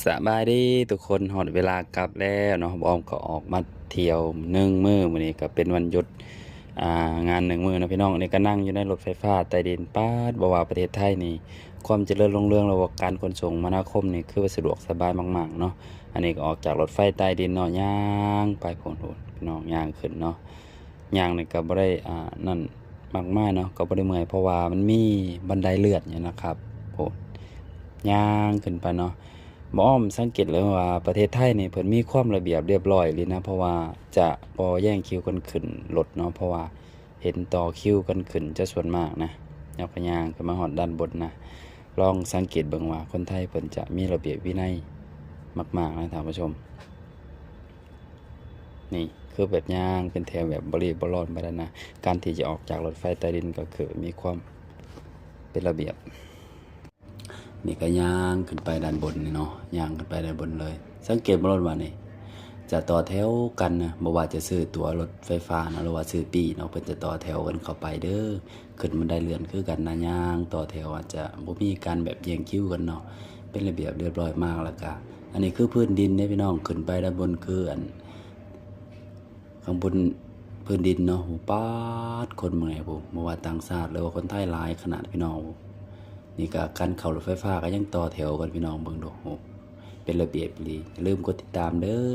ສະບາຍດີທຸກຄົນ, ຮອດເວລາກັບແລ້ວເນາະ. ບ່າວອ້ອມກໍອອກມາທ່ຽວໜຶ່ງມື້, ມື້ນີ້ກໍເປັນວັນຢຸດ ອ່າ ງານໜຶ່ງມື້ເນາະພີ່ນ້ອງ. ນີ້ກໍນັ່ງຢູ່ໃນລົດໄຟຟ້າໃຕ້ດິນ. ປາດ ບໍ່ວ່າປະເທດໄທນີ້ ຄວາມຈະເລີນຮຸ່ງເຮືອງລະບົບການຂົນສົ່ງມະນາຄົມນີ້ ຄືວ່າສະດວກສະບາຍມາກໆເນາະ. ອັນນີ້ກໍອອກຈາກລົດໄຟໃຕ້ດິນເນາະ, ຍ່າງໄປພຸ້ນ ພີ່ນ້ອງ, ຍ່າງຂຶ້ນເນາະ. ຍ່າງນີ້ກໍບໍ່ໄດ້ ອ່າ ນັ້ນມາກມາຍເນາະ, ກໍບໍ່ໄດ້ເມື່ອຍ ເພາະວ່າມັນມີບັນໄດເລື່ອນຢູ່ນະຄັບ. ໂອ້ ຍ່າງຂຶ້ນໄປເນາະ. ບ່າວອ້ອມສັງເກດເລີຍວ່າປະເທດໄທນີ້ເພິ່ນມີຄວາມລະບຽບລຽບຮ້ອຍອີ່ຫຼີນະ, ເພາະວ່າຈະບໍ່ແຍ່ງຄິວກັນຂຶ້ນລົດເນາະ, ເພາະວ່າເຫັນຕໍ່ຄິວກັນຂຶ້ນຈະສ່ວນມາກນະ. ເຮົາກໍຍ່າງຂຶ້ນມາຮອດດ້ານບົນນະ, ລອງສັງເກດເບິ່ງວ່າຄົນໄທເພິ່ນຈະມີລະບຽບວິໄນມາກໆນະທ່ານຜູ້ຊົມ. ນີ້ຄືແບບຍ່າງເປັນແຖວແບບບໍ່ຣີບບໍ່ຮ້ອນປານໃດນະ. ການທີ່ຈະອອກຈາກລົດໄຟໃຕ້ດິນກໍຄືມີຄວາມເປັນລະບຽບ. ນີ້ກໍຍ່າງຂຶ້ນໄປດ້ານບົນນີ້ເນາະ, ຍ່າງຂຶ້ນໄປດ້ານບົນເລີຍ. ສັງເກດບໍ່ລົດວ່ານີ້ຈະຕໍ່ແຖວກັນນະ, ບໍ່ວ່າຈະຊື້ຕົ໋ວລົດໄຟຟ້ານະ ຫຼືວ່າຊື້ປີ້ເນາະ, ເພິ່ນຈະຕໍ່ແຖວກັນເຂົ້າໄປເດີ້. ຂຶ້ນບັນໄດເລື່ອນຄືກັນນະ, ຍ່າງຕໍ່ແຖວ, ອາດຈະບໍ່ມີການແບບແຍ່ງຄິວກັນເນາະ, ເປັນລະບຽບລຽບຮ້ອຍມາກ. ແລ້ວກະອັນນີ້ຄືພື້ນດິນເດ້ພີ່ນ້ອງ, ຂຶ້ນໄປດ້ານບົນຄືອັນ ຂ້າງບົນພື້ນດິນເນາະ. ໂອ້ ປາດ ຄົນເມືອງພຸ້ນ, ບໍ່ວ່າຕ່າງຊາດ ຫຼືວ່າຄົນໄທຫຼາຍຂະໜາດພີ່ນ້ອງ. ນີ້ກະການເຂົ້າລົດໄຟຟ້າກໍຍັງຕໍ່ແຖວກັນ, ພີ່ນ້ອງເບິ່ງດູ. ໂອ້ ເປັນລະບຽບອີ່ຫຼີ. ຢ່າລືມກົດຕິດຕາມເດີ້.